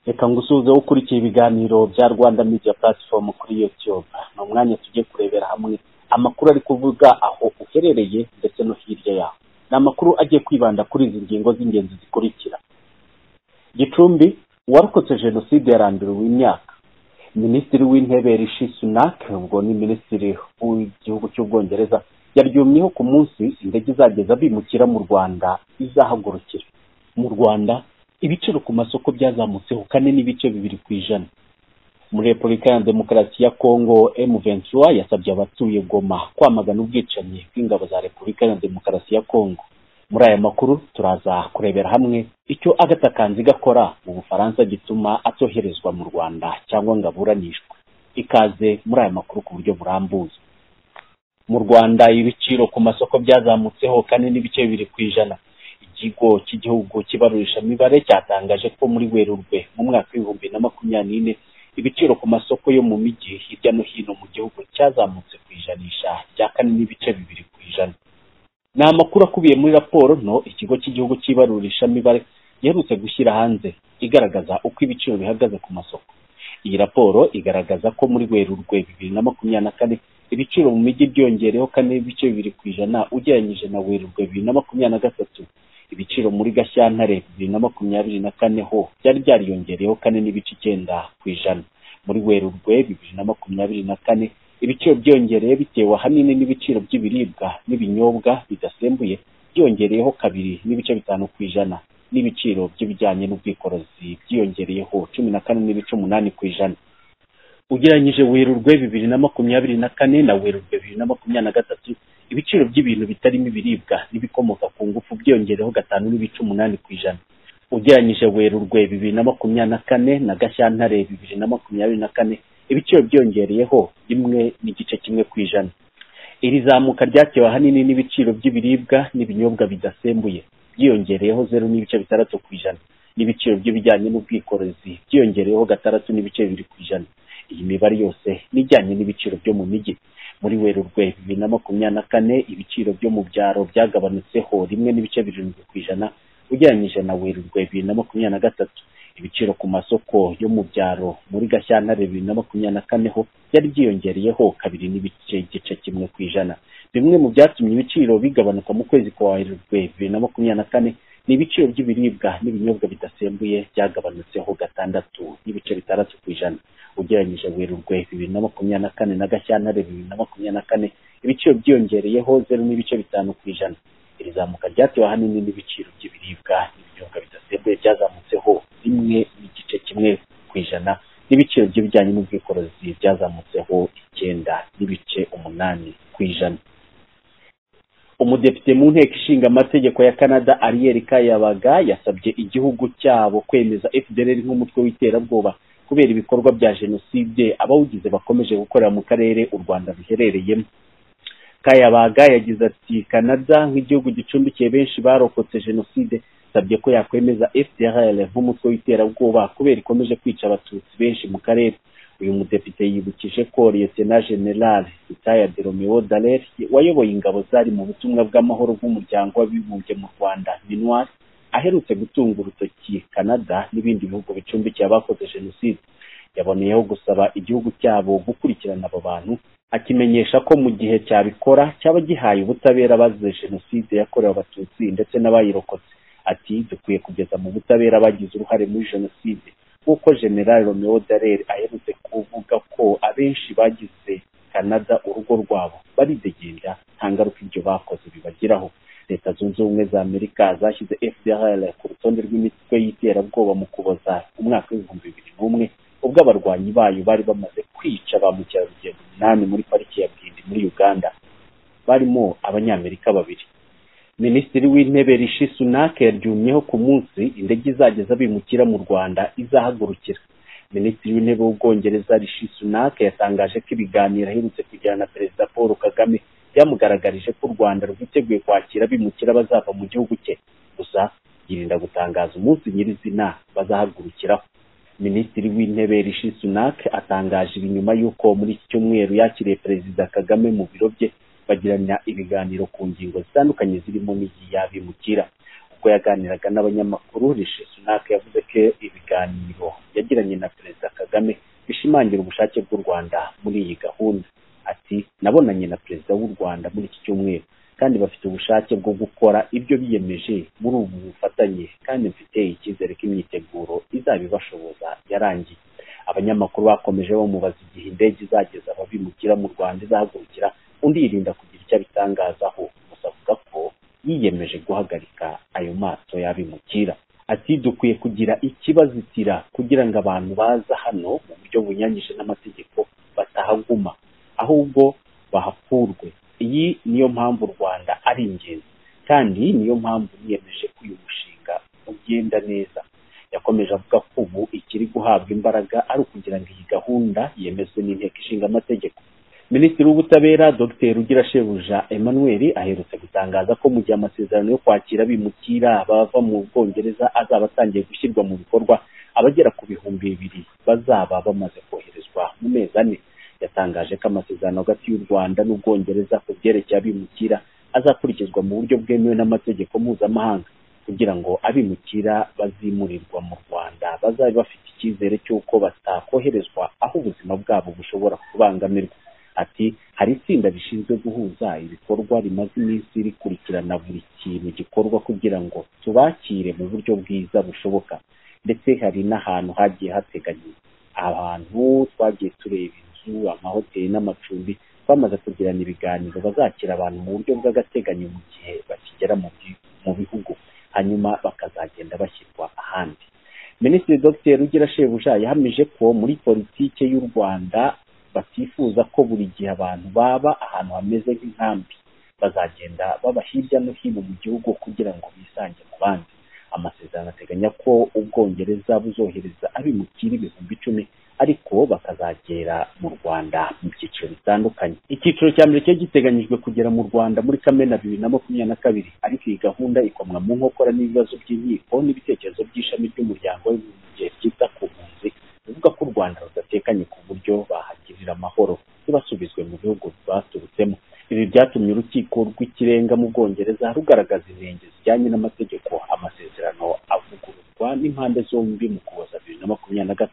Reka ngusuhuze ukurikiye ibiganiro bya Rwanda Media Platform kuri YouTube. Ni umwanya tugiye kurebera hamwe amakuru ari kuvuga aho uherereye ndetse no hirya yaho. Ni amakuru agiye kwibanda kuri izi ngingo z'ingenzi zikurikira. Gicumbi, uwarokotse Jenoside yaranduriwe imyaka. Minisitiri w'Intebe Rishi Sunak, ubwo ni Minisitiri w'igihugu cy'Ubwongereza, yaryumyeho ku munsi indege izageza abimukira mu Rwanda izahagurukira. Mu Rwanda ibiciro ku masoko byazamutseho 4.2%. Muri Repubulika ya Demokarasi ya Kongo, M23 yasabye abatuye Goma kwamagana ubwicanyi bw'ingabo za Repubulika ya Demokarasi ya Kongo. Muri aya makuru turaza kurebera hamwe icyo Agatha Kanziga akora mu Bufaransa gituma atoherezwa mu Rwanda cyangwa ngo aburanishwe. Ikaze muri aya makuru ku buryo burambuye. Mu Rwanda ibiciro ku masoko byazamutseho 4.2%. Ikigo cy'igihugu cy'ibarurishamibare cyatangaje ko muri Werurwe mu mwaka w'2024 ibiciro ku masoko yo mu mijyi hirya no hino mu gihugu cyazamutse ku ijanisha rya 4.2%. Ni amakuru akubiye muri raporo nto ikigo cy'igihugu cy'ibarurishamibare giherutse gushyira hanze igaragaza uko ibiciro bihagaze ku masoko. Iyi raporo igaragaza ko muri Werurwe 2024 ibiciro mu mijyi byongereho 4.2% ugereranyije na Werurwe 2023. Ibiciro muri Gashyantare 2024 ho byari byariyongereyeho 4.9%. Muri Werurwe 2024 ibiciro byongereye bitewe ahanini n'ibiciro by'ibiribwa n'ibinyobwa bidasembuye byongereyeho 2.5%, n'ibiciro by'ibijyanye n'ubwikorezi byiyongereyeho 14.8%. Ugereranyije Werurwe 2024 na Werurwe 2023, ibiciro by'ibintu bitarimo ibiribwa n'ibikomoka ku ngufu byongereho 5.8%. Ugereranyije Werurwe 2024 na Gashyantare 2024, ibiciro byongereyeho 1.1%. Iri zamuka ryatewe ahanini n'ibiciro by'ibiribwa n'ibinyobwa bidasembuye byiyongereyeho 0.6%, n'ibiciro by'ibijyanye n'ubwikorezi byiyongereyeho 6.2%. Iyi mibare yose nijyanye n'ibiciro byo mu mijyi. Muri Werurwe 2024 ibiciro byo mu byaro byagabanutseho 1.7% ugereranyije na Werurwe 2023. Ibiciro ku masoko yo mu byaro muri Gashyantare 2024 ho byari byiyongereyeho 2.1%. Bimwe mu byatumye ibiciro bigabanuka mu kwezi kwa Werurwe 2024 ni ibiciro by'ibiribwa n'ibinyobwa bidasembuye byagabanutseho 6.6%. Ugereranyije Werurwe 2024 na Gashyantare 2024 ibiciro byiyongereyeho 0.5%. Iri zamuka ryatewe ahanini n'ibiciro by'ibiribwa n'ibinyobwa bidasembuye byazamutseho 1.1%, n'ibiciro by'ibijyanye n'ubwikorezi byazamutseho 9.8%. Umudepite mu nteko ishinga amategeko ya Canada Ariel Kayabaga yasabye igihugu cyabo kwemeza FDLR nk'umutwe w'iterabwoba kubera ibikorwa bya jenoside abawugize bakomeje gukorera mu karere u Rwanda ruherereyemo. Kayabaga yagize ati Canada nk'igihugu gicumbikiye benshi barokotse jenoside sabye ko yakwemeza FDLR nk'umutwe w'iterabwoba kubera ikomeje kwica abatutsi benshi mu karere. Uyu mudepite yibukije ko Lieutenant General Retired Romeo Dallaire wayoboye ingabo zari mu butumwa bw'amahoro bw'umuryango w'abibumbye mu Rwanda MINUAR aherutse gutunga urutoki Canada n'ibindi bihugu bicumbikiye abakoze jenoside. Yaboneyeho gusaba igihugu cyabo gukurikirana abo bantu, akimenyesha ko mu gihe cyabikora cyaba gihaye ubutabera abazize jenoside yakorewe abatutsi ndetse n'abayirokotse. Ati dukwiye kugeza mu butabera abagize uruhare muri jenoside, nk'uko General Romeo Dallaire aherutse kuvuga ko abenshi bagize Canada urugo rwabo baridegembya nta ngaruka ibyo bakoze bibagiraho. Leta Zunze Ubumwe za Amerika zashyize FDLR ku rutonde rw'imitwe y'iterabwoba mu Kuboza umwaka w'2001 ubwo abarwanyi bayo bari bamaze kwica ba mukerarugendo 8 muri pariki ya Bwindi muri Uganda, barimo Abanyamerika 2. Minisitiri w'Intebe Rishi Sunak yaryumyeho ku munsi indege izageza abimukira mu Rwanda izahagurukira. Minisitiri w'Intebe w'Ubwongereza Rishi Sunak yatangaje ko ibiganiro aherutse kugirana na Perezida Paul Kagame byamugaragarije ko u Rwanda rwiteguye kwakira abimukira bazava mu gihugu cye, gusa yirinda gutangaza umunsi nyirizina bazahagurukiraho. Minisitiri w'Intebe Rishi Sunak atangaje ibi nyuma y'uko muri iki cyumweru yakiriye Perezida Kagame mu biro bye bagirana ibiganiro ku ngingo zitandukanye zirimo n'iy'abimukira. Ubwo yaganiraga n'abanyamakuru, Rishi Sunak yavuze ko ibiganiro yagiranye na Perezida Kagame bishimangira ubushake bw'u Rwanda muri iyi gahunda. Ati nabonanye na Perezida w'u Rwanda muri iki cyumweru kandi bafite ubushake bwo gukora ibyo biyemeje muri ubu bufatanye, kandi mfite icyizere ko imyiteguro izabibashoboza yarangiye. Abanyamakuru bakomeje bamubaza igihe indege izageza ababimukira mu Rwanda izahagurukira, undi yirinda kugira icyo abitangazaho, gusa avuga ko yiyemeje guhagarika ayo mato y'abimukira. Ati dukwiye kugira ikibazitira kugira ngo abantu baza hano mu buryo bunyanyije n'amategeko batahaguma, ahubwo bahakurwe. Iyi niyo mpamvu u Rwanda ari ingenzi, kandi niyo mpamvu niyemeje ko uyu mushinga ugenda neza. Yakomeje avuga ko ubu ikiri guhabwa imbaraga ari ukugira ngo iyi gahunda yemezwe n'Inteko Ishinga Amategeko. Minisitiri w'Ubutabera Dr Ugirashebuja Emmanuel aherutse gutangaza ko mu gihe amasezerano yo kwakira abimukira bava mu Bwongereza azaba atangiye gushyirwa mu bikorwa, abagera ku 2000 bazaba bamaze koherezwa mu mezi 4. Yatangaje ko amasezerano hagati y'u Rwanda n'Ubwongereza ku byerekeye abimukira azakurikizwa mu buryo bwemewe n'amategeko mpuzamahanga, kugira ngo abimukira bazimurirwa mu Rwanda bazabe bafite icyizere cy'uko batakoherezwa aho ubuzima bwabo bushobora kubangamirwa. Ati hari itsinda rishinzwe guhuza ibikorwa rimaze iminsi rikurikirana buri kintu gikorwa kugira ngo tubakire mu buryo bwiza bushoboka, ndetse hari n'ahantu hagiye hateganyijwe abantu twagiye tureba inzu, amahoteli n'amacumbi. Bamaze kugirana ibiganiro bazakira abantu mu buryo bw'agateganyo mu gihe bakigera mu bihugu, hanyuma bakazagenda bashyirwa ahandi. Minisitiri Dr Ugirashebuja yahamije ko muri politike y'u Rwanda batifuza ko buri gihe abantu baba ahantu hameze nk'inkambi, bazagenda baba hirya no hino mu gihugu kugira ngo bisange mu bandi. Amasezerano ateganya ko Ubwongereza buzohereza abimukira 10,000, ariko bakazagera mu Rwanda mu byiciro bitandukanye. Icyiciro cya mbere cyo giteganyijwe kugera mu Rwanda muri Kamena 2022, ariko iyi gahunda ikomwa mu nkokora n'ibibazo by'inkiko n'ibitekerezo by'ishami ry'umuryango w'abibumbye ryita ku mpunzi, bivuga ko u Rwanda rudatekanye ku buryo bahagirira amahoro ntibasubizwe mu bihugu baturutsemo. Ibi byatumye urukiko rw'ikirenga mu Bwongereza rugaragaza inenge zijyanye n'amategeko, amasezerano avugururwa n'impande zombi mu Ukuboza 2023.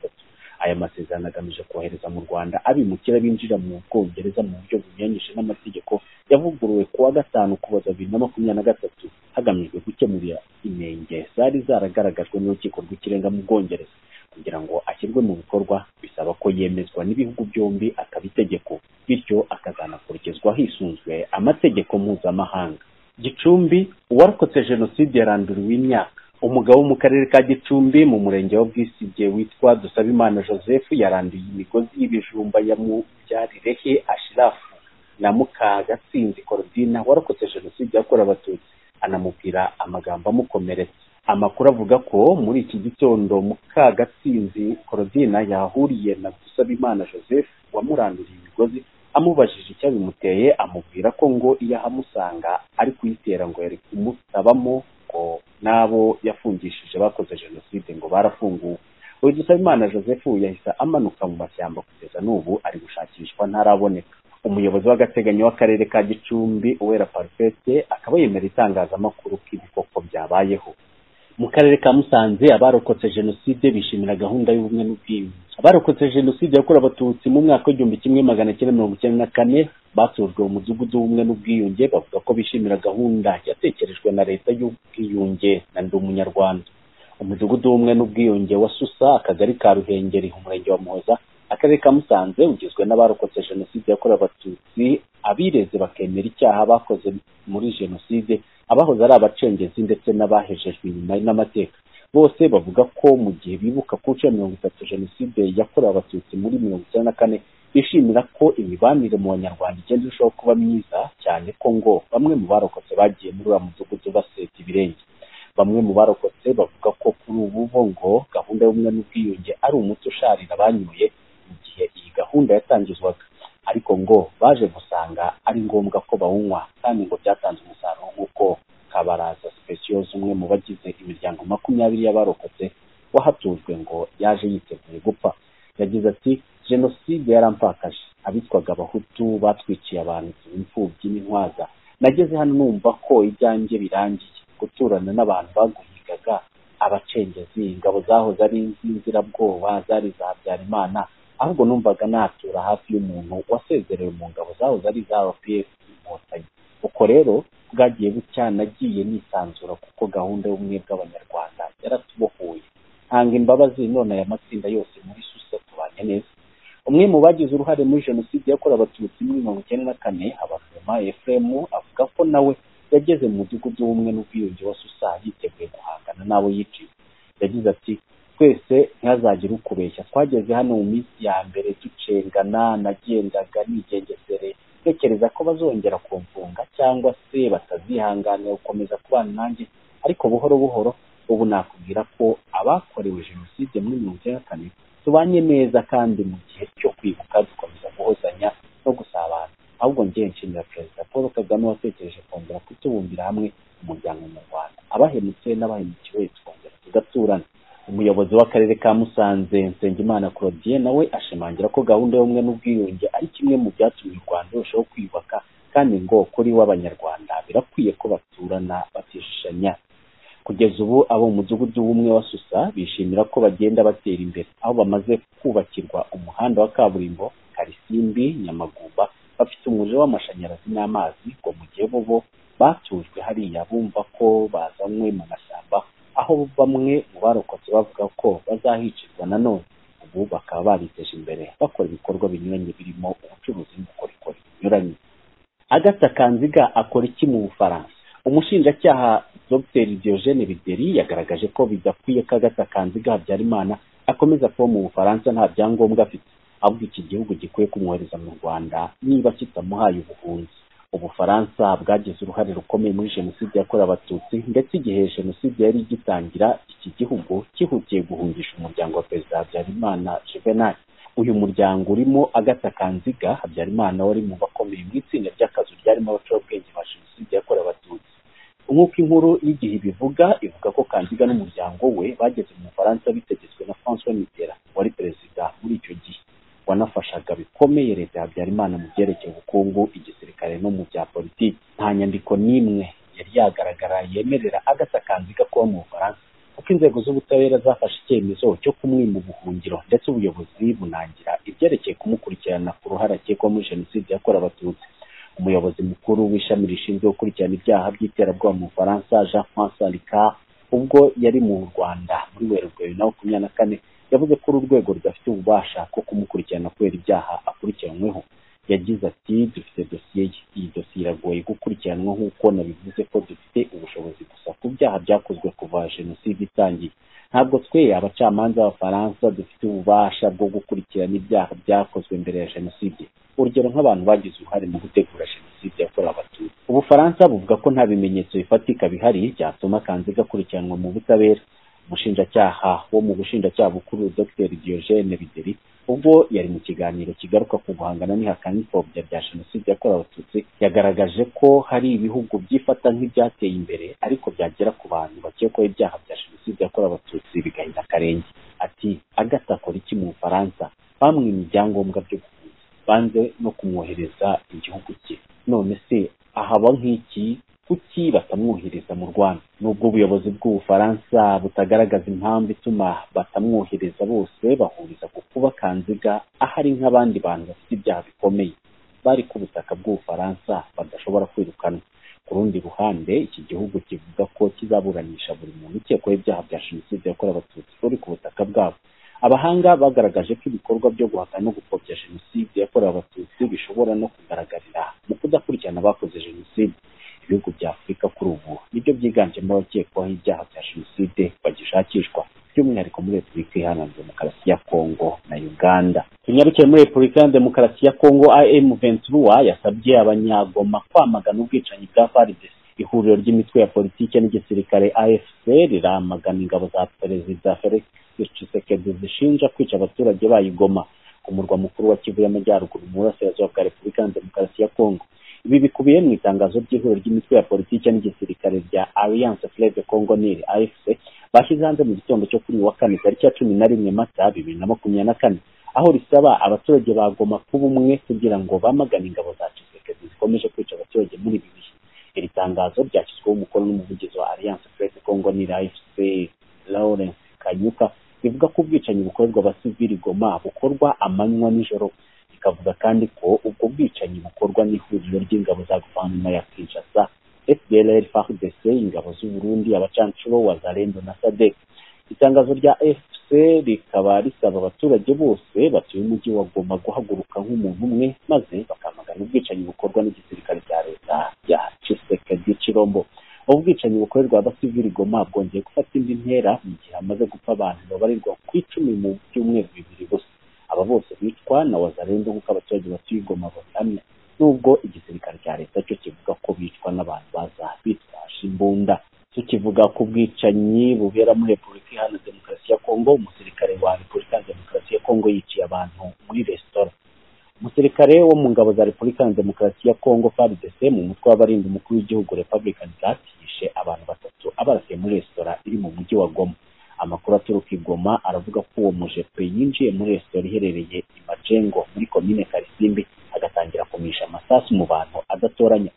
Aya masezerano agamije kohereza mu Rwanda abimukira binjira mu Bwongereza mu buryo bunyuranyije n'amategeko, yavuguruwe kuwa 5 Ukuboza 2023, hagamijwe gukemura inenge zari zaragaragajwe n'urukiko rw'ikirenga mu Bwongereza. Kugira ngo ashyirwe mu bikorwa bisaba ko yemezwa n'ibihugu byombi akaba itegeko, bityo akazanakurikizwa hisunzwe amategeko mpuzamahanga. Gicumbi, uwarokotse jenoside yaranduriwe imyaka. Umugabo wo mu karere ka Gicumbi mu murenge wa Bwisige witwa Dusabimana Joseph yaranduye imigozi y'ibijumba ya Mubyarirehe Ashirafu na Mukagatsinzi Korodina warokotse jenoside yakorewe Abatutsi, anamubwira amagambo amukomeretsa. Amakuru avuga ko muri iki gitondo Mukagatsinzi Korodina yahuriye na Dusabimana Joseph wamuranduriye imigozi, amubajije icyabimuteye amubwira ko ngo iyo ahamusanga ari kuyitera ngo yari kumusabamo ngo n'abo yafungishije bakoze jenoside ngo barafunguwe. Uyu Dusabimana Joseph yahise amanuka mu mashyamba, kugeza n'ubu ari gushakishwa ntaraboneka. Umuyobozi w'agateganyo w'akarere ka Gicumbi Uwera Parfait akaba yemera itangazamakuru ko ibikoko byabayeho. Mu karere ka Musanze abarokotse jenoside bishimira gahunda y'ubumwe n'ubwiyunge. Abarokotse jenoside yakorewe Abatutsi mu mwaka w'1994 batujwe mu mudugudu w'ubumwe n'ubwiyunge, bavuga ko bishimira gahunda yatekerejwe na leta y'ubwiyunge na Ndi Umunyarwanda. Umudugudu w'ubumwe n'ubwiyunge wa Susa, akagari ka Ruhengeri, umurenge wa Muhoza, akarere ka Musanze, ugizwe n'abarokotse jenoside yakorewe Abatutsi, abireze bakemera icyaha bakoze muri jenoside, abahoze ari abacengezi ndetse n'abahejejwe inyuma n'amateka. Bose bavuga ko mu gihe bibuka ku nshuro 30 jenoside yakorewe Abatutsi muri 1994, bishimira ko imibanire mu Banyarwanda igenda irushaho kuba myiza, cyane ko ngo bamwe mu barokotse bagiye muri uriya mudugudu baseta ibirenge. Bamwe mu barokotse bavuga ko kuri ubu bo ngo gahunda y'ubumwe n'ubwiyunge ari umuti usharira banyoye mu gihe iyi gahunda yatangizwaga, ariko ngo baje gusanga ari ngombwa ko bawunywa kandi ngo byatanze umusaruro, nk'uko Kabaraza Speciose, umwe mu bagize imiryango 20 y'abarokotse wahatujwe, ngo yaje yiteguye gupfa. Yagize ati jenoside yarampfakaje, abitwaga Abahutu batwikiye abantu imfubyi n'intwaza. Nageze hano numva ko ibyanjye birangiye, guturana n'abantu baguhigaga Abacengezi, ingabo zahoze ari inzirabwoba zari za Habyarimana, ahubwo numvaga natura hafi y'umuntu wasezerewe mu ngabo zahoze ari za RPF Inkotanyi. Uko rero bwagiye bucya nagiye nisanzura kuko gahunda y'ubumwe bw'Abanyarwanda yaratubohoye. Ntanga imbabazi none aya matsinda yose muri Susa tubanye neza. Umwe mu bagize uruhare muri Jenoside yakorewe Abatutsi muri 1994, Habarurema Ephraim, avuga ko nawe yageze mu mudugudu w'ubumwe n'ubwiyunge wa Susa yiteguye guhangana n'abo yiciye. Yagize ati: "Twese ntihazagire ukubeshya, twageze hano mu minsi ya mbere ducengana, nagendaga nigengesere ntekereza ko bazongera kumfunga cyangwa se batazihanganira gukomeza kubana nanjye, ariko buhoro buhoro ubu nakubwira ko abakorewe Jenoside muri 1994 tubanye neza, kandi mu gihe cyo kwibuka dukomeza guhozanya no gusabana. Ahubwo njye nshimira Perezida Paul Kagame watekereje kongera kutubumbira hamwe umuryango nyarwanda, abahemutse n'abahemukiwe twongera tugaturana." Umuyobozi w'akarere ka Musanze, Nsengimana Claudien, nawe ashimangira ko gahunda y'ubumwe n'ubwiyunge ari kimwe mu byatumye u Rwanda rurushaho kwiyubaka, kandi ngo kuri we Abanyarwanda birakwiye ko baturana batishishanya. Kugeza ubu abo mu mudugudu w'ubumwe wa Susa bishimira ko bagenda batera imbere, aho bamaze kubakirwa umuhanda wa kaburimbo Karisimbi Nyamagumba, bafite umuriro w'amashanyarazi n'amazi, ngo mu gihe bo batujwe hariya bumva ko bazanywe mu mashyamba, aho bamwe mu barokotse bavuga ko bazahicirwa nanone. Ubu bakaba bariteje imbere bakora ibikorwa binyuranye birimo ubucuruzi n'ubukorikori bunyuranye. Agatha Kanziga akora iki mu Bufaransa? Umushinjacyaha Dr Diogene Bideri yagaragaje ko bidakwiye ko Agatha Kanziga Habyarimana akomeza kuba mu Bufaransa nta byangombwa afite, ahubwo iki gihugu gikwiye kumwohereza mu Rwanda niba kitamuhaye ubuhunzi. Ubufaransa bwagize uruhare rukomeye muri Jenoside yakorewe Abatutsi, ndetse igihe Jenoside yari igitangira iki gihugu cyihutiye guhungisha umuryango wa Perezida Habyarimana Juvenal. Uyu muryango urimo Agatha Kanziga Habyarimana wari mu bakomeye mu itsinda ry'akazu ryarimo abacurabwenge ba Jenoside yakorewe Abatutsi. Nk'uko inkuru y'Igihe ibivuga, ivuga ko Kanziga n'umuryango we bageze mu Bufaransa bitegetswe na François Mitterrand wari perezida muri icyo gihe, wanafashaga bikomeye leta ya Habyarimana mu byerekeye ubukungu, igisirikare no mu bya politiki. Nta nyandiko n'imwe yari yagaragara yemerera Agatha Kanziga kuba mu Bufaransa, kuko inzego z'ubutabera zafashe icyemezo cyo kumwima ubuhungiro, ndetse ubuyobozi bunangira ibyerekeye kumukurikirana ku ruhare akekwaho muri Jenoside yakorewe Abatutsi. Umuyobozi mukuru w'ishami rishinzwe gukurikirana ibyaha by'iterabwoba mu Bufaransa, Jean François Ricard, ubwo yari mu Rwanda muri Werurwe 2024, yavuze ko uru rwego rudafite ububasha bwo kumukurikirana kubera ibyaha akurikiranyweho. Yagize ati: "Dufite dosiye ye, iyi dosiye iragoye gukurikiranwa nk'uko nabivuze ko dufite ubushobozi gusa ku byaha byakozwe kuva Jenoside itangiye. Ntabwo twe abacamanza b'Abafaransa dufite ububasha bwo gukurikirana ibyaha byakozwe mbere ya Jenoside, urugero nk'abantu bagize uruhare mu gutegura Jenoside yakorewe Abatutsi." Ubufaransa buvuga ko nta bimenyetso bifatika bihari byatuma Kanziga akurikiranwa mu butabera. Umushinjacyaha wo mu bushinjacyaha bukuru, Dr Diogene Bideri, ubwo yari mu kiganiro kigaruka ku guhangana n'ihakana n'ipfobya rya Jenoside yakorewe Abatutsi, yagaragaje ko hari ibihugu byifata nk'ibyateye imbere ariko byagera ku bantu bakekwaho ibyaha bya Jenoside yakorewe Abatutsi bigahinda akarenge. Ati: "Agatha akora iki mu Bufaransa? Bamwimye ibyangombwa byo guhunga, banze no kumwohereza igihugu cye, none se ahaba nk'iki? Kuki batamwohereza mu Rwanda?" Nubwo ubuyobozi bw'Ubufaransa butagaragaza impamvu ituma batamwohereza, bose bahuriza ku kuba Kanziga ahari nk'abandi bantu bafite ibyaha bikomeye bari ku butaka bw'Ubufaransa badashobora kwirukanwa. Ku rundi ruhande, iki gihugu kivuga ko kizaburanisha buri muntu ukekwaho ibyaha bya Jenoside yakorewe Abatutsi uri ku butaka bwabo. Abahanga bagaragaje ko ibikorwa byo guhakana no gupfobya Jenoside yakorewe Abatutsi bishobora no kugaragarira mu kudakurikirana abakoze Jenoside. Ibihugu bya Afurika kuri ubu nibyo byiganjemo abakekwaho ibyaha bya Jenoside bagishakishwa, by'umwihariko muri Repubulika Iharanira Demokarasi ya Kongo na Uganda. Tunyarukiye muri Repubulika Iharanira Demokarasi ya Kongo, M23 yasabye Abanyagoma kwamagana ubwicanyi bwa FARDC. Ihuriro ry'imitwe ya politiki n'igisirikare AFC riramagana ingabo za Perezida Felix Tshisekedi zishinja kwica abaturage bayigoma ku murwa mukuru wa Kivu y'Amajyaruguru mu burasirazuba bwa Repubulika Iharanira Demokarasi ya Kongo. Ibi bikubiye mu itangazo ry'ihuriro ry'imitwe ya politiki n'igisirikare rya Alliance Fleuve Congo Nil AFC bashyize hanze mu gitondo cyo kuri wa kane tariki ya 11 Mata 2024, aho risaba abaturage ba Goma kuba umwe kugira ngo bamagane ingabo za Tshisekedi zikomeje kwica abaturage muri ibi bihe. Iri tangazo ryashyizweho umukono n'umuvugizi wa Alliance Fleuve Congo Nil AFC Lawrence Kanyuka rivuga ko ubwicanyi bukorerwa abasivili Goma bukorwa amanywa n'ijoro. Ikavuga kandi ko ubwo bwicanyi bukorwa n'ihuriro ry'ingabo za guverinoma ya Kinshasa, FDLR, FARDC, ingabo z'u Burundi, abacancuro, Wazalendo na SADC. Itangazo rya AFC rikaba risaba abaturage bose batuye umujyi wa Goma guhaguruka nk'umuntu umwe maze bakamagana ubwicanyi bukorwa n'igisirikare cya leta ya Tshisekedi Tshilombo. Ubwicanyi bukorerwa abasivili Goma bwongeye gufata indi ntera mu gihe hamaze gupfa abantu babarirwa ku 10 mu byumweru bibiri gusa. Aba bose bicwa na Wazalendo nk'uko abaturage batuye Goma babihamya, nubwo igisirikare cya leta cyo kivuga ko bicwa n'abantu baza bitwaje imbunda. Tukivuga ku bwicanyi bubera muri Repubulika Iharanira Demokarasi ya Kongo, umusirikare wa Repubulika Iharanira Demokarasi ya Kongo yiciye abantu muri resitora. Umusirikare wo mu ngabo za Repubulika Iharanira Demokarasi ya Kongo FARDC mu mutwe w'abarinda umukuru w'igihugu Republican Guard yishe abantu 3 abarasiye muri resitora iri mu mujyi wa Goma. Amakuru aturuka i Goma aravuga ko uwo mujepe yinjiye muri resitora iherereye i Majengo muri komine Karisimbi agatangira kumisha amasasu mu bantu adatoranya.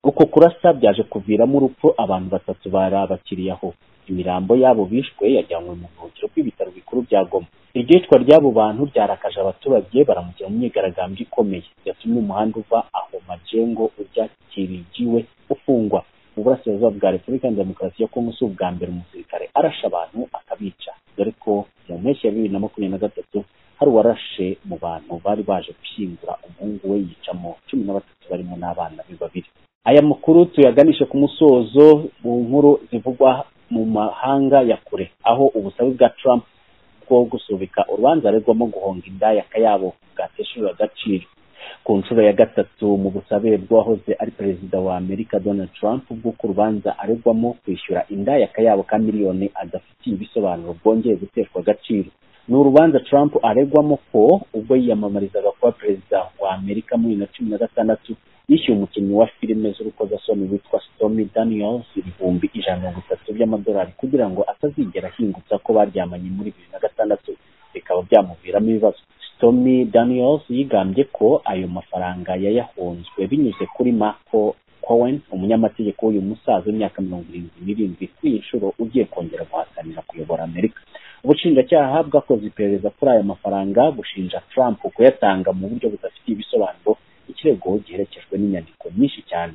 Uko kurasa byaje kuviramo urupfu abantu 3 bari abakiriya aho. Imirambo yabo bishwe yajyanywe mu buruhukiro bw'ibitaro bikuru bya Goma. Iryicwa ry'abo bantu ryarakaje abaturage baramukira mu myigaragambyo ikomeye yatumye umuhanda uva aho Majengo ujya Kirigiwe ufungwa. Mu burasirazuba bwa Repubulika ya Demokarasi ya Kongo si ubwa mbere umusirikare arasha abantu akabica, dore ko mu mpeshyi ya 2023 hari uwarashe mu bantu bari baje gushyingura umuhungu we yicamo 13 barimo n'abana be 2. Aya makuru tuyaganishe ku musozo mu nkuru zivugwa mu mahanga ya kure, aho ubusabe bwa Trump bwo gusubika urubanza aregwamo guhonga indaya akayabo bwateshejwe agaciro. Ku nshuro ya 3 mu busabe bw'uwahoze ari perezida wa Amerika Donald Trump bw'uko urubanza aregwamo kwishyura indaya akayabo ka miliyoni adafitiye ibisobanuro bwongeye guteshwa agaciro. Ni urubanza Trump aregwamo ko ubwo yiyamamarizaga kuba perezida wa Amerika muri 2016 yishyuye umukinnyi wa filime z'urukozasoni witwa Stormy Daniels $130,000 by'amadolari kugira ngo atazigera ahingutsa ko baryamanye muri 2006, bikaba byamuviramo ibibazo. Stormy Daniels yigambye ko ayo mafaranga yayahonzwe binyuze kuri Marco Cohen, umunyamategeko w'uyu musaza w'imyaka 77 kuri iyi nshuro ugiye kongera guhatanira kuyobora Amerika. Ubushinjacyaha bwakoze iperereza kuri aya mafaranga bushinja Trump kuyatanga mu buryo budafitiye ibisobanuro, ikirego giherekejwe n'inyandiko nyinshi cyane.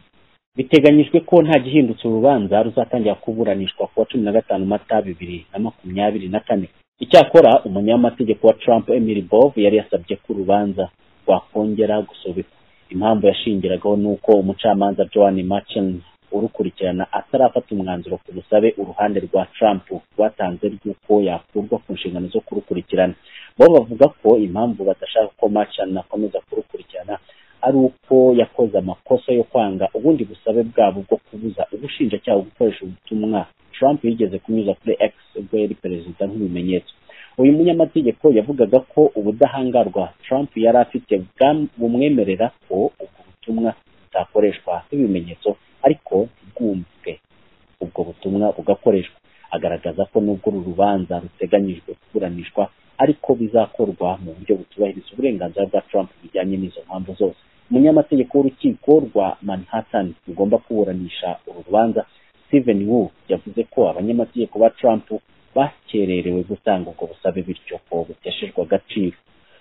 Biteganyijwe ko nta gihindutse urubanza ruzatangira kuburanishwa kuwa 15 Mata 2024. Icyakora umunyamategeko wa Trump Emily Bov yari yasabye ko urubanza rwakongera gusubikwa. Impamvu yashingiragaho ni uko umucamanza Joan Merchan urukurikirana atarafata umwanzuro ku busabe uruhande rwa Trump rwatanze rw'uko yakurwa ku nshingano zo kurukurikirana. Bo bavuga ko impamvu badashaka ko Merchan akomeza kurukurikirana ari uko yakoze amakosa yo kwanga ubundi busabe bwabo bwo kubuza ubushinjacyaha gukoresha ubutumwa Trump yigeze kunyuza kuri X ubwo yari perezida nk'ibimenyetso. Uyu munyamategeko yavugaga ko ubudahangarwa Trump yari afite bumwemerera ko ubwo butumwa butakoreshwa nk'ibimenyetso, ariko ntibwumvwe ubwo butumwa bugakoreshwa. Agaragaza ko nubwo uru rubanza ruteganyijwe kuburanishwa ariko bizakorwa mu buryo butubahiriza uburenganzira bwa Trump bijyanye n'izo mpamvu zose. Umunyamategeko w'urukiko rwa Manhattan rugomba kuburanisha uru rubanza, Steven Wu, yavuze ko abanyamategeko ba Trump bakererewe gutanga ubwo busabe bityo ko buteshejwe agaciro.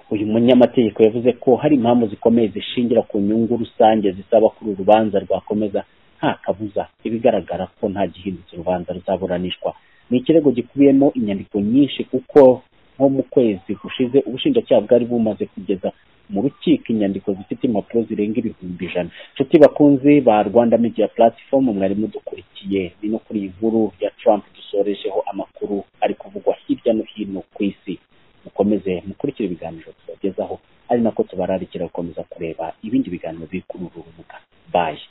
Uyu munyamategeko yavuze ko hari impamvu zikomeye zishingira ku nyungu rusange zisaba ko uru rubanza rwakomeza nta kabuza, ibigaragara ko nta gihindutse urubanza ruzaburanishwa. Ni ikirego gikubiyemo inyandiko nyinshi kuko nko mu kwezi gushize ubushinjacyaha bwari bumaze kugeza mu rukiko inyandiko zifite impapuro zirenga 100,000. Nshuti bakunzi ba Rwanda Media Platform, mwari mudukurikiye, ni no kuri iyi nkuru ya Trump dusorejeho amakuru ari kuvugwa hirya no hino ku isi. Mukomeze mukurikire ibiganiro tubagezaho, ari nako tubararikira gukomeza kureba ibindi biganiro biri kuri uru rubuga. Bye.